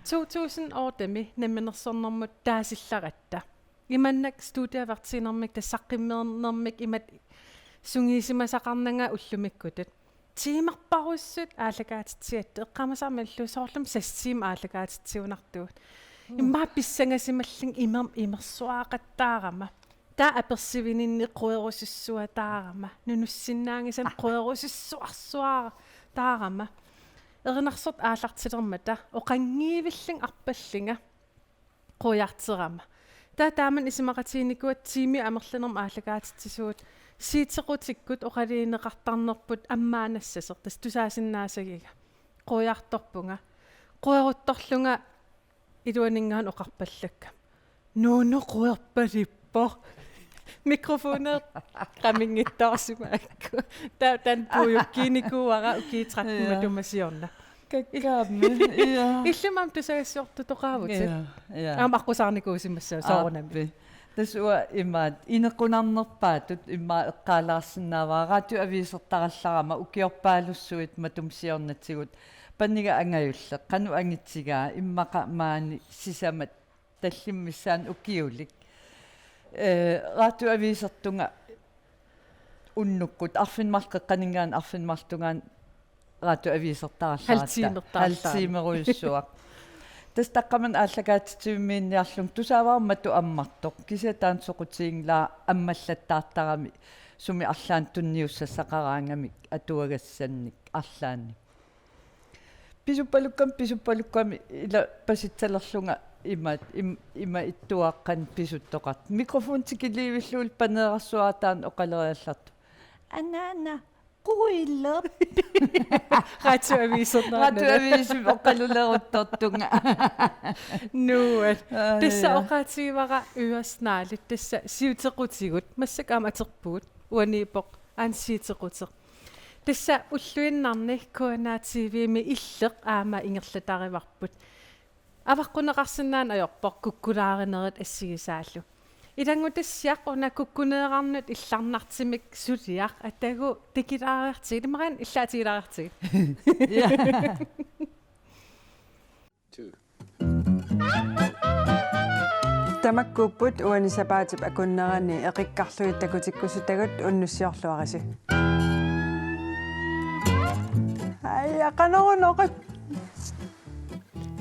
to tusind otte-mi Namminersornermut taasillaratta. Imannak studieværtiinermik, tassa saqqummiinermik, imatut sungiusimasaqarnanga ullumikkutut. Tiimerparussut aallakaatitsigatta, eqqaamasarmallu soorlumi seks tiimit aallakaatitsigunartugut. Mm. Immaqa pissangasimallunga imer-, imersuaqattaarama. Taava apersivininni querusussuataarama. Nunussinnaanngisamik querusussuarsuataarama. Erinarsortut aallartilermata oqanngivillunga arpallunga. Qujarterama. Taava taamani isumaqatiginikuuara tiimi amerlanermut aallakaatitsisugut, siutequtikkut oqalugineqartarnerput ammaannassasoq, tassa tusaasinnaassagiga. Qujartorpunga. Queruttorlunga iluaninngaanniit oqarpallakka: Nunu querpalippoq. Mikrofoni qaminngitsoorsimavarput. Taava taanna puiukkiinikuuara ukiut tretten Ja. matuma siorna. Kakkaammi, ja. Illit aamma tusagassiortutoqaavutit. Ja, ja. Aamma aqqusaarnikuusimassavat soorunami. Aappi. Tassa uanga imaattoq inequnarnerpaatut immaqa eqqaalaarsinnaavara, radioaviisertarallarama ukiorpaalussuit matuma siornatigut, paniga angajulleq, qanoq angitigaa, immaqa maani sisamat tallimat missaanni ukiulik. Eh, radioaviisertunga unnukkut, arfineq-marluk qeqqaninngaanniit arfineq-marluk tungaanut radioaviisertarallarama. Halv tiimertarallarama. Halv tiimerujussuaq. Tassa taqqamani aallakaatitsivimmiinniarlunga tusaavara matu ammartoq. Kisianni taanna soqutiginngilaa ammallattaartarami sumi arlaannik tunniussassaqaraangamik atuagassannik arlaannik. Pisuppalukkami, pisuppalukkami ila pasitsalerlunga ima, im-, ima ittuaqqani pisuttoqartoq. Mikrofoni tikiliivillugulu paneerarsuara taanna oqaleriallartoq: Anaana, quillerp. Radioaviiserneranut. Radioaviisimi oqaluleruttortunga. Nuann'. Aa, tassa ja. Oqaatigivara Ørestad, tassa siutequtigut. Massakkut aamma atorpugut. Uaniippoq aamma siutequteq. Tassa ulluinnarni K N R T V-mi Illeq aamma ingerlatarivarput. Avaqqunneqarsinnaaneq ajorpoq kukkulaarinerit assigisaallu. Ilanngutassiaq una kukkuneerarnut illarnartumik suliaq, atagu tikilaariartigit, imaluunniit illaat tikilaariartigit. Ja. Tamakkuupput uani sapaatip akunnerani eqikkarlugit takutikkusutagut, unnussiorluarisi. Ai, aqanerunoqit.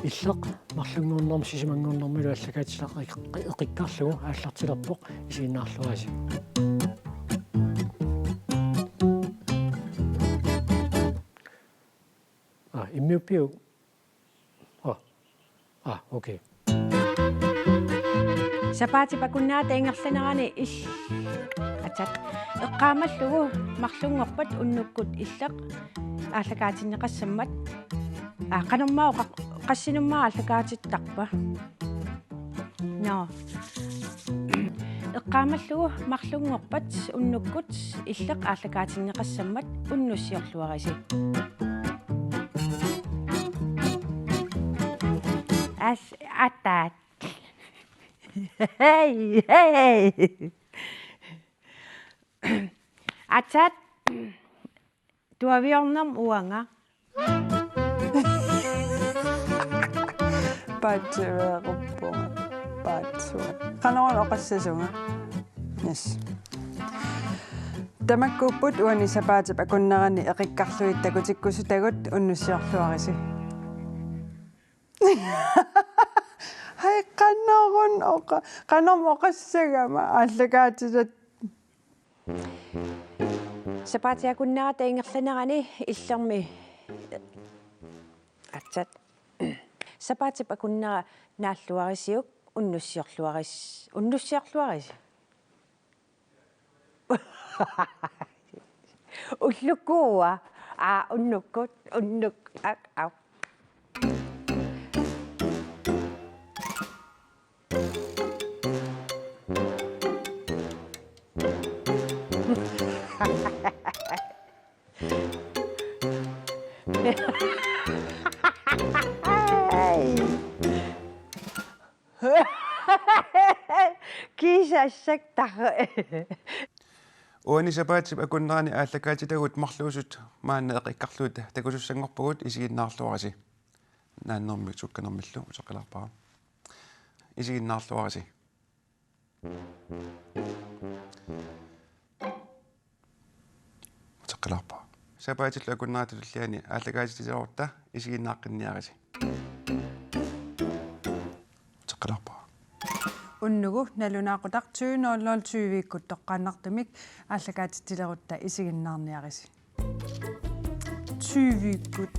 Illeq marlunngornermi sisamanngornermilu aallakaatitaq eq-, eqikkarlugu aallartilerpoq, isiginnaarluarisi. Aa, immiuppiuk? Aa. Aa, okay. Sapaatip akunnerata ingerlanerani il-, atsat. Eqqaamallugu marlunngorpat unnukkut Illeq aallakaatinneqassammat. Aa, qanormaa oqa-, qassinummaa aallakaatittarpa? Nå. Eqqaamallugu marlunngorpat unnukkut Illeq aallakaatinneqassammat, unnussiorluarisi. As-, ataat. Hej, hej. Ataat. Tuaviornerma uanga. Paatsuequppunga. Paatsueq. Qanoruna oqassasunga. Yes. Tamakkuupput uani sapaatip akunnerani eqikkarlugit takutikkusutagut, unnussiorluarisi. Hej, qanoruna oqa-, qanoruna oqassagama aallakaatitat. Sapaatip akunnerata ingerlanerani illermi. Atsat. Sapaatip akunnera naalluarisiuk, unnussiorluaris-, unnussiorluarisi. Ullukkut. Aa, unnukkut, unnuk-, ak-, au. Kiisa assaktarre. Uani sapaatip akunnerani aallakaatitagut marluusut maanna eqikkarlugit takusussanngorpugut, isiginnaarluarisi. Naannermik sukkanermillu uteqqilaarpara. Isiginnaarluarisi. Uteqqilaarpara. Sapaatillu akunnerata tulliani aallakaatitilerutta isiginnaaqqinniarisi. Uteqqilaarpara. Unnugu nalunaaqutaq tyve nul nul tyve-kkut toqqaannartumik aallakaatitilerutta isiginnaarniarisi. Tyve-kkut.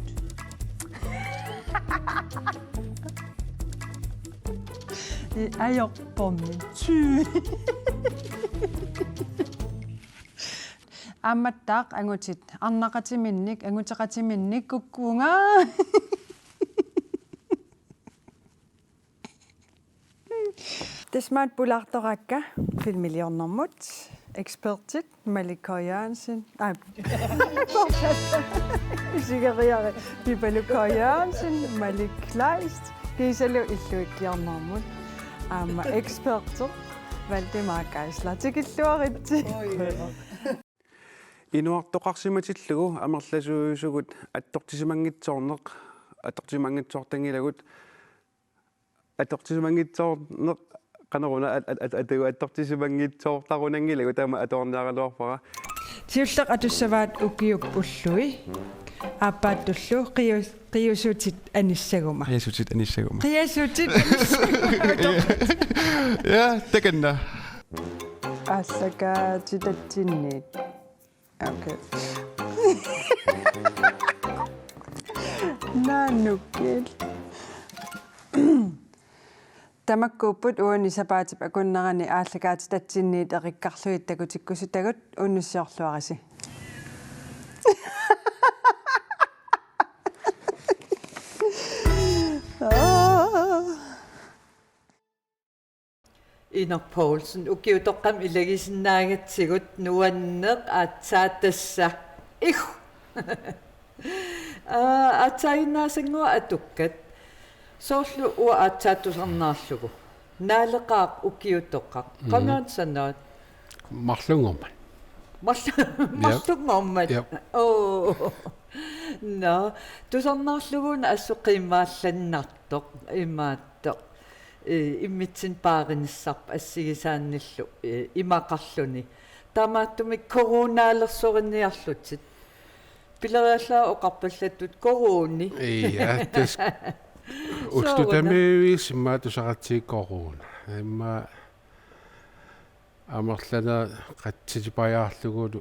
Ajorpormi. Tyve. Aammattaaq angutit arnaqatiminnik, anguteqatiminnik kukkuunga. Tassa maanna pulaartoraakka filmiliornermut, ekspertit Malik K. Jørgensen, aa, isigeriaruk, Pipaluk K. Jørgensen, Malik Kleist, kiisalu illuikkiarnermut, aamma eksperti Valdemar Geisler. Tikilluaritsi. Inuartoqarsimatillugu amerlasuusugut attortisimanngitsoorneq, attortisimanngitsoortanngilagut, attortisimanngitsoorneq, qanoruna at-, at-, at-, atagu attortisimanngitsoortarunanngilagut, taama atuarniaraluarpara. Siulleq atussavaat ukiup ullui, aappaattullu qiu-, qiusutit anissaguma. Qiusutit anissaguma. Qiusutit anissaguma. Ja, takanna. Aallakaatitatsinniit. Okay. Naanukil. Tamakkuupput uani sapaatip akunnerani aallakaatitatsinniit eqikkarlugit takutikkusutagut, unnussiorluarisi. Aa. Inuk Poulsen, ukiutoqqami ilagisinnaagatsigut, nuanneq aatsaat tassa. Ih! Aa, aatsaaginnaasanngua atukkat. Soorlu uanga aatsaat tusarnaarlugu. Naaleqaaq ukiutoqqaq. Mhm. Qanoq sanaat? Marlunngormat. Marlu-, Jep. Marlunngormat. Jep. Oo. Nå, tusarnaarlugu una assut qiimmaallannartoq imaattoq. Ee, immitsinnut paarinissarput assigisaannillu, ee, imaqarluni. Taamaattumik coronaalersoriniarlutit. Pileriallaat oqarpallattut coroni. Ja, tassa. Sooruna. Ullutamiiviisa immaqa tusaqartigu corona. Immaqa amerlanerit qatsitipajaarlugulu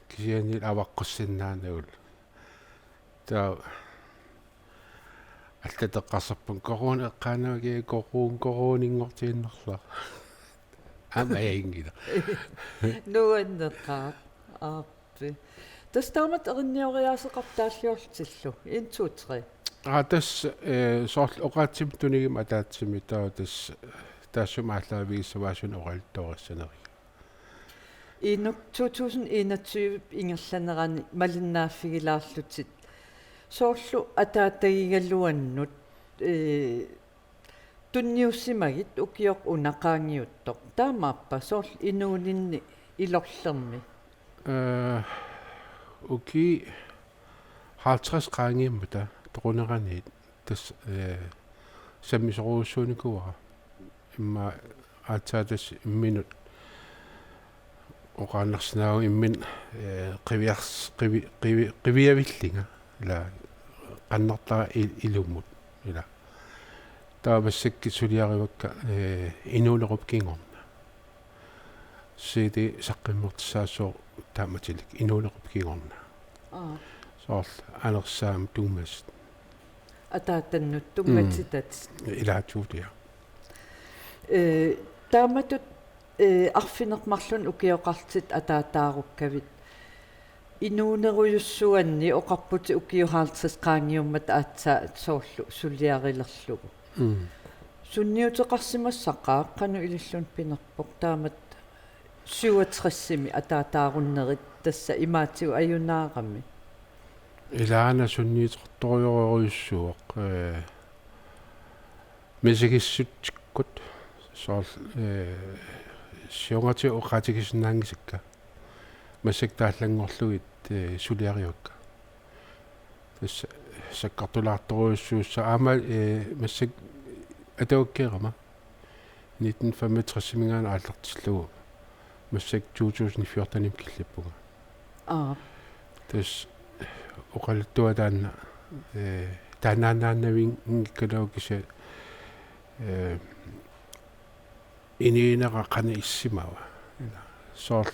kisianni avaqqussinnaanagulu. Taava allatut eqqarsarpunga corona eqqaanavagi coron-, coroninngortiinnarlara. Aamma ajunngilaq. Nuanneqaaq. Aappi. Tassa taamatut erinnioriaaseqartaalliorlutillu. En, to, tre. Aa, tassa, eh, soorlu oqaatsimik tunigimmat ataatsimik taava tassa taassuma aallaavigissavat suna oqaluttuarissanerlugu. Inuk to tusind enogtyve ingerlanerani malinnaaffigilaarlutit. Soorlu ataatagigaluannut, ee, Tunniussimagit ukioq una qaangiuttoq. Taamaappa soorlu inuuninni ilorlermi? Eh, ukiut halvtreds qaangiummata toquneraniit tassa, eh, sammisorujussuunikuuara. Immaqa aatsaat tassa imminut oqaannarsinnaavunga imminut, eh, qiviars-, qivi-, qivi-, qiviavillinga, ila qannertaa il-, ilumut, ila. Taava massakkut suliarivakka, eh, Inuunerup kingorna. C D saqqummertussaassaaq taamatilik, Inuunerup kingorna. Aa. Soorlu Anersaamut tunngasut. Ataatannut tunngatit. Mm. Ilaatigut, ja. Eh, taamatut, eh, arfineq-marlunnik ukioqarlutit ataataarukkavit. Inuunerujussuanni oqarputit ukiut halvtreds qaangiummata aatsaat soorlu suliarilerlugu. Mm. Sunniuteqarsimassaqaaq, qanoq ililluni pinerpoq taamatut syvogtresimi ataataarunnerit, tassa imaatigut ajunaarami? Ilaana sunniuteqartorujorujussuuvoq, eh, misigissutsikkut soorlu, eh, siornatigut oqaatigisinnaanngisakka. Massakkut taallanngorlugit, eh, suliarivakka. Tassa sakkortulaartorujussuussaaq aamma, eh, massakkut atuakkeerama. Nitten femogtresiminngaanniit aallartillugu massakkut to tusind fjortenimi killippunga. Aa. Tassa oqaluttuaq taanna, eh, taannaannaannavinngikkaluarpoq kisianni, eh, inuunera qanoq issimava. Soorlu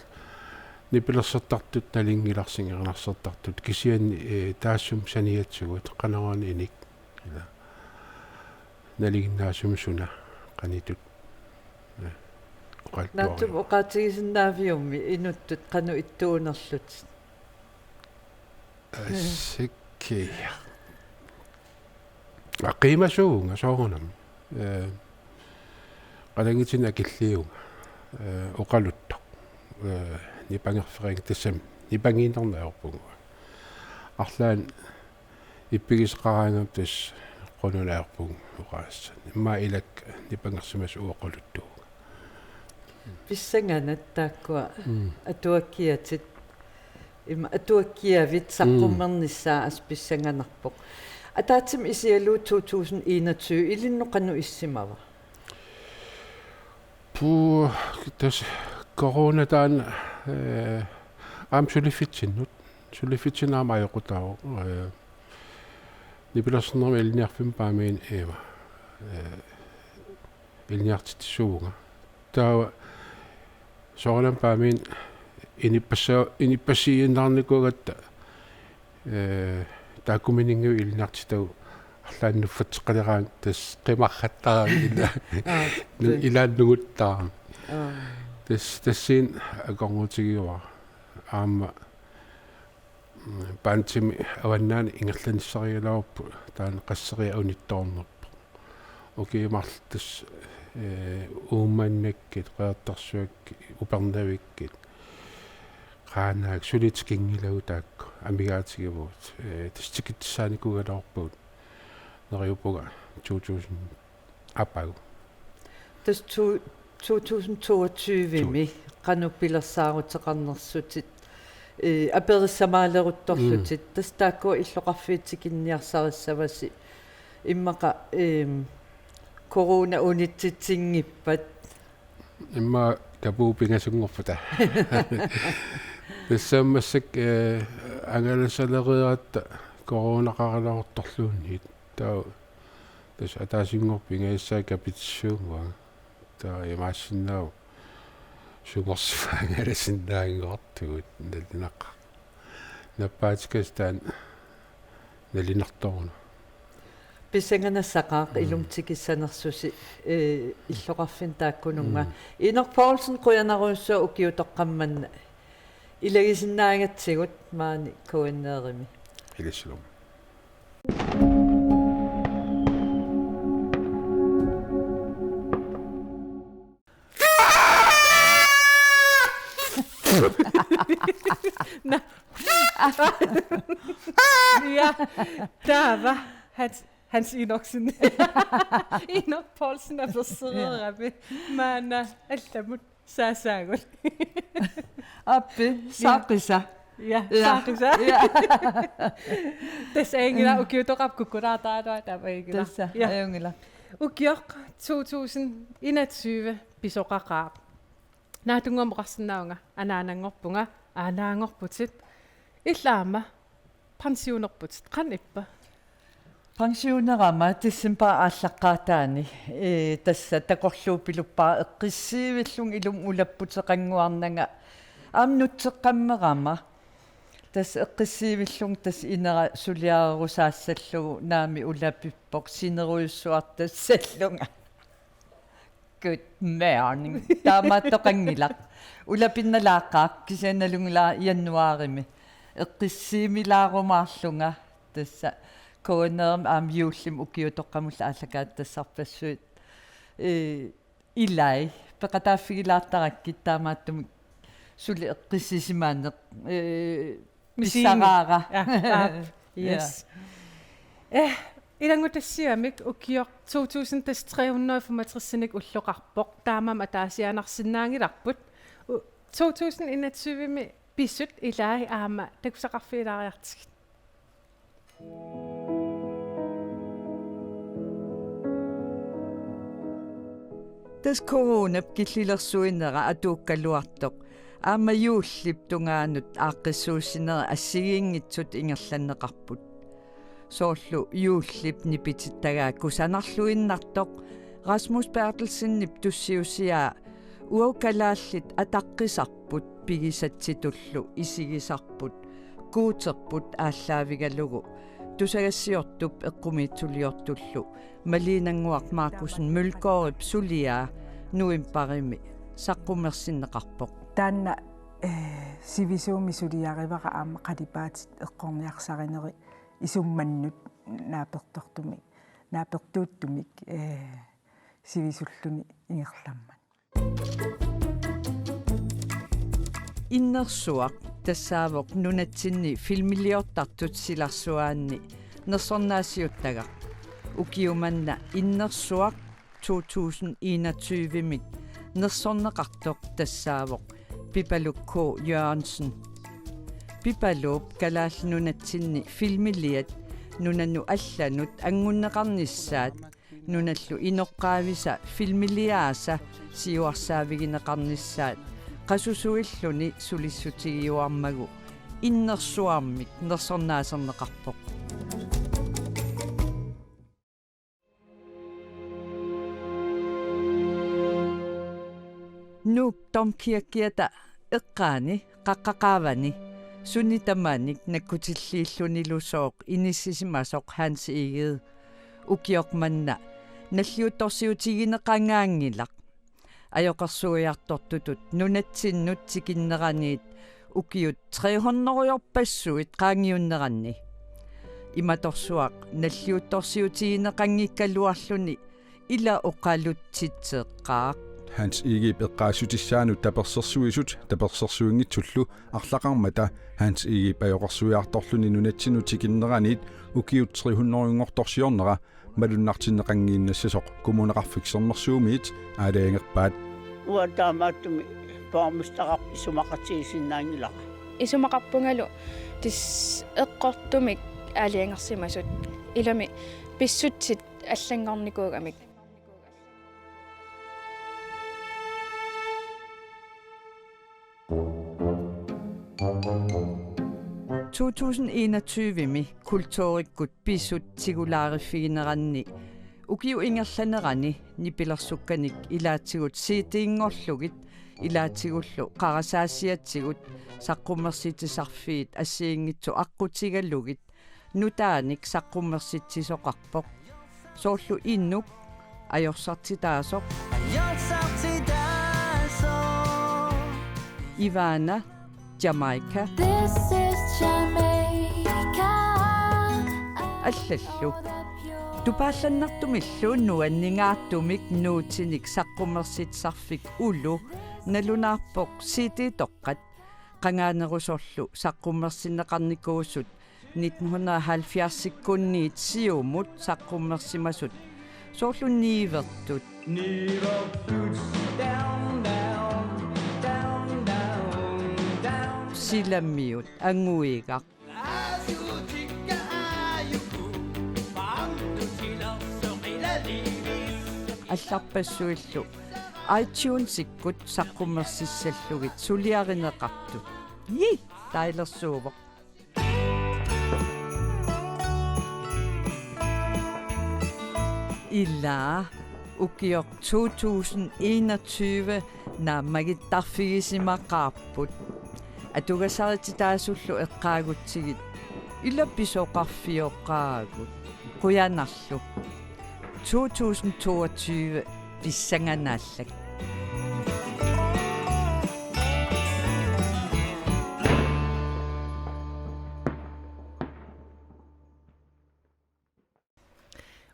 nipilersortartut nalunngilarsi erinarsortartut kisianni, eh, taassuma saniatigut qanoruna inik. Ila. Nalinginnaasumik suna qanoq ittoq. Eh, oqaluttuariuk. Naatsumik oqaatigisinnaaviuk inuttut qanoq ittuunerlutit? Assikki. Qiimasuuvunga soorunami. Eh, qalanngutinik akilliivunga. Eh, oqaluttoq. Eh, nipangerfeqarpunga tassami. Nipangiinnarneq ajorpunga. Arlaannik ippigisaqaraangama tassa qununarpunga oqaaseq. Immaqa ilakka nipangersimasut oqaluttuuvunga. Pissanganaq taakkua. Mm. Atuakkiatit. Ima atuakkiavit. Mm. Saqqummernissaa assut pissanganarpoq. Ataatsimut isigalugu to tusind enogtyve ilinnut qanoq issimava? Puu, tassa corona taanna, eh, aamma suliffitsinnut. Suliffitsinnut aamma ajoqutaavoq, eh, nipilersornermut ilinniarfimmut Paamiunut, eh, ilinniartitsisuuvunga. Taava soorunami Paamiunut inuppassa-, inuppassuiinnarnikuugatta, eh, taakku mininngaanniit ilinniartitagut arlaannik nuffatseqqaleraangat tassa qimarrattaarami ila. Aa, nu-, tassa. Ilaannuguttaarami. Aa. Tassa, tassani akornutigiuara. Aamma, mm, pandemi avannaani ingerlanissarigaluarpoq taanna qasseriarluni unittoornerpoq. Ukiut marluk tassa, eh, Uummannaakkut, Qeqertarsuakkut, Upernavikkut, Qaanaaq suli tikinngilagut taakku amigaatigivugut, eh, tassa tikitsissaanikuugaluarpagut neriuppunga to tusind aappaagu. Tassa to-, to tusind toogtyve-mi qanoq pilersaaruteqarnersutit, eh, aperissamaaleruttorlutit, mm, tassa taakkua illoqarfiit tikinniarsarissavasi immaqa, ehm, corona unitsitsinngippat. Immaqa kapuut pingasunngorpata. Tassa massakkut, eh, angalasalereeratta coronaqaraluartorluunniit. Taava tassa ataasinngorpat pingajussaa kapitissuunnguanga. Taava imaassinnaavoq sunngorsimavoq angalasinnaanngortugut, nalunaqa. Nappaatikasut taanna nalinartoruna. Pissanganassaaq, mm, ilumut tikissanersusi, eh, illoqarfinni taakkununnga. Mm. Ineq Poulsen, qujanarujussuaq ukiutoqqammanna ilagisinnaagatsigut maani K N R-imi. Ilissilu. Nå. Ja, taava. Hans, Hans Enoksen. Enok Poulsen apersereerami. Maanna allamut saasaagut. Appi, saaqisa. Ja, ja, saaqisa. Ja. Tassa ajunngilaq, mm, ukiutoqarpoq kukkulaartaraluaq taama ajunngilaq. Tassa, ja, ajunngilaq. Ukioq to tusind enogtyve pisoqaqaaq. Naatsunnguamik oqarsinnaavunga, anaananngorpunga, aanaanngorputit. Illit aamma pensionerputit, qanoq ippa? Pensionerama decembarip aallaqqaataani, ee, tassa takorluupiluppara eqqissiivillunga ilumut ulapputeqannguarnanga aamma nutseqqammerama. Tassa eqqissiivillunga tassa inera suliarerusaassallugu naamik ulapippoq sinerujussuartassallunga. Good morning. Taamaattoqanngilaq. Ulapinnalaaqaaq kisianni nalunngilara januaarimi. Eqqissiimilaarumaarlunga tassa K N R-imi aamma juullimi ukiutoqqamullu aallakaatitassarpassuit. Ee, ilai peqataaffigilaartarakkit taamaattumik suli eqqissisimaneq. Ee, Misiini. Pissaraara. Ja, aap. Ja. Yes. Eh, ilanngutassiamik ukioq to tusind tre hundrede femogtres-inik ulloqarpoq. Taamaammat ataasiaannarsinnaanngilarput. U-, to tusind enogtyve-mi pisut ilai aamma takusaqarfigilaariartigit. Tassa coronap killilersuinera atuukkaluartoq aamma juullip tungaanut aaqqissuussineri assigiinngitsut ingerlanneqarput. Soorlu juullip nipitittagaa kusanarluinnartoq Rasmus Berthelsenip tussiusiaa Uagut kalaallit ataqqisarput pigisatsitullu isigisarput Guuterput aallaavigalugu tusagassiortup eqqumiitsuliortullu Maliinannguaq Markussen Mølgaardip suliaa novembarimi saqqummersinneqarpoq. Taanna, eh, sivisuumik suliarivara aamma qalipaatit eqqorniarsarinerit isummannut naapertortumik, naapertuuttumik, eh, sivisulluni ingerlammat. Innersuaq tassaavoq nunatsinni filmiliortartut silarsuaanni nersornaasiuttagaq. Ukioq manna Innersuaq to tusind enogtyve-mik nersorneqartoq tassaavoq Pipaluk K. Jørgensen. Pipaluup Kalaallit Nunatsinni filmiliat nunanut allanut anngunneqarnissaat nunallu inoqqaavisa filmiliaasa siuarsaavigineqarnissaat qasusuilluni sulissutigiuarmagu Innersuarmik nersornaaserneqarpoq. Nuuk Domkirketa eqqaani qaqqaqaavani suni tamanik nakkutilliillunilusooq inissisimasoq Hans Egede. Ukioq manna nalliuttorsiutigineqangaanngilaq. Ajoqersuiartortutut nunatsinnut tikinneraniit ukiut tre hundrediorpassuit qaangiunneranni. Imatorsuaq nalliuttorsiutigineqanngikkaluarluni ila oqalutsitseqqaaq. Hans Egedep eqqaassutissaanut tapersersuisut tapersersuinngitsullu arlaqarmata Hans Egedep ajoqersuiartorluni nunatsinnut tikinneraniit ukiut tre hundredenngortorsiornera malunnartinneqanngiinnassasoq Kommuneqarfik Sermersuumiit aalajangerpaat. Uanga taamaattumik borgmesterip isumaqatigisinnaanngilara. Isumaqarpungalu tassa eqqortumik aalajangersimasut ilami pissutsit allanngornikuugamik. To tusind enogtyve-mi kulturikkut pisut tigulaariffigineranni ukiup ingerlanerani nipilersukkanik ilaatigut C D-nngorlugit ilaatigullu qarasaasiatigut saqqummersitsisarfiit assigiinngitsut aqqutigalugit nutaanik saqqummersitsisoqarpoq. Soorlu inuk ajorsartitaasoq. Ajorsartitaasoq. Ivana, Jamaica. This is Jamaica. Allallu. Tupaallannartumillu nuanningaartumik nuutinik saqqummersitsisarfik Ulu nalunaarpoq C D-toqqat qangaanerusorlu saqqummersinneqarnikuusut nitten hundrede og halvfjerds-ikkunniit siumut saqqummersimasut soorlu niivertut. Niivertut. Silamiut, anguigaq. Allarpassuillu iTunesikkut saqqummersissallugit suliarineqartut. Ii, taailersuuvoq. Ila ukioq to tusind enogtyve naammagittarfigisimaqaarput. Atugasarititaasullu eqqaagutsigit ila pisoqarfioqaagut. Qujanarlu. To tusind toogtyve pissanganarpoq.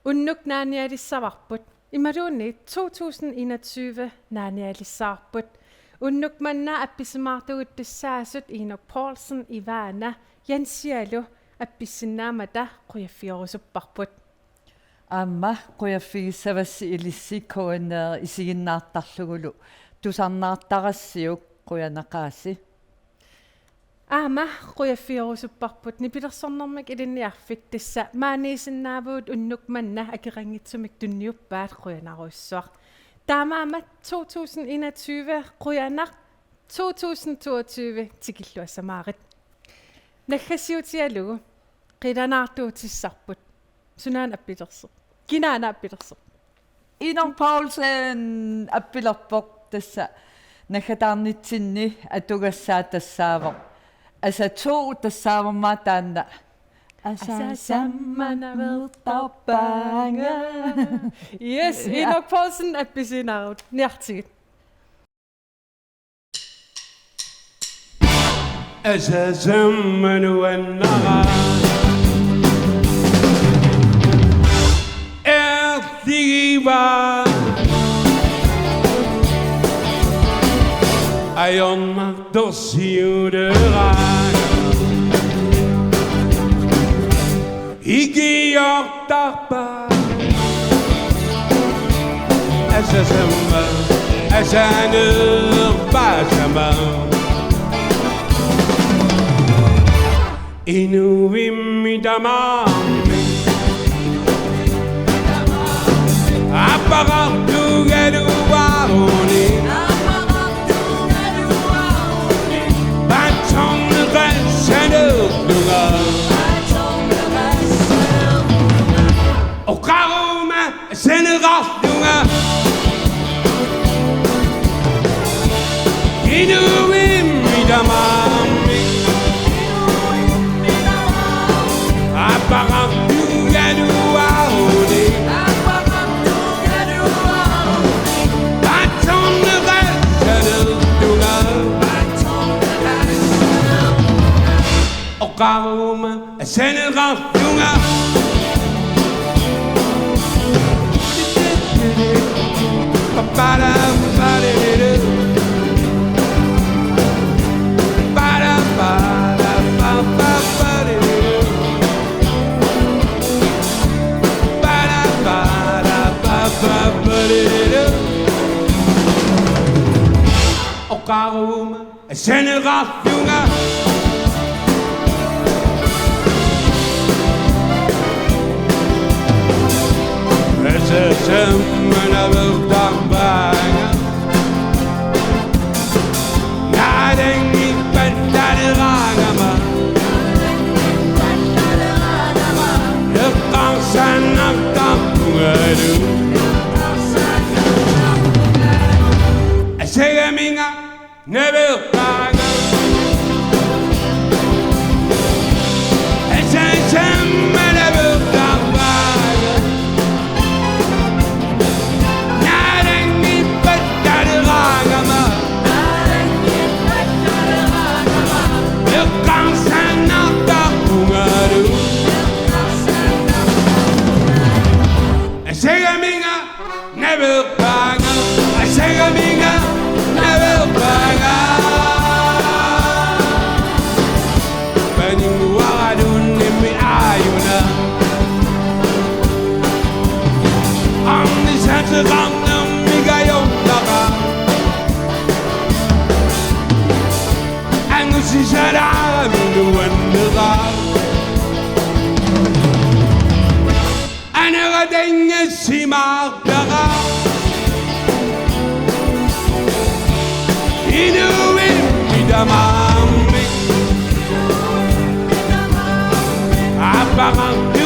Unnuk naanialissavarput. Imaluunniit to tusind enogtyve naanialissavarput. Unnuk manna appisimaartugut tassaasut Inuk Poulsen, Ivana, Jensialu appissinnaammata qujaffigilluarusupparput. Aamma qujaffigissavassi ilissi K N R isiginnaartarlugulu, tusarnaartarassiuk, qujanaqaasi. Aamma qujaffigilluarusupparput nipilersornermik ilinniarfik, tassa maaniisinnaavugut unnuk manna akeqanngitsumik tunniuppaat, qujanarujussuaq. Taamaammat to tusind enogtyve qujanaq, to tusind toogtyve tikilluassamaarit. Naggasiutigalugu qilanaartuutissarput. Sunaana appilersoq? Kinaana appilersoq? Inuk Poulsen appilerpoq, tassa naggataarnitsinni atugassaat tassaavoq Asa to, tassaavoq aamma taanna Asa Samman Avertarpaanga. Yes, ja. Inuk Poulsen appisiinnarlugu. Niartigit. Asa Samman Avertarpaanga. Ertigiva. Ajornartorsiuteraa. Ikiortarpa. Asa Samman, Asa Nerpasama. Inuimmi tamarmi. Apparartugaluaruni. Paatsoorneqassanerlunga. Oqaruma assaneqarlunga. Inuimmi tamarmi. Apparartugaluaruni. Paatsoorneqassanerlunga. Oqaruma assaneqarlunga. Oqaruma assaneqarlunga. Asa Samman Avertarpaanga. Naalanngippallaleraangama. Eqqarsannartarpungalu. Asagaminga Naverpaanga. Asa Samman Avertarpaanga. Naalanngippallaleraangama. Eqqarsannartarpungalu. Asagaminga Naverpaanga, asagaminga naverpaanga. Paninnguaralunni Atangassimaartara. Inuit midamaammi. Apparammi.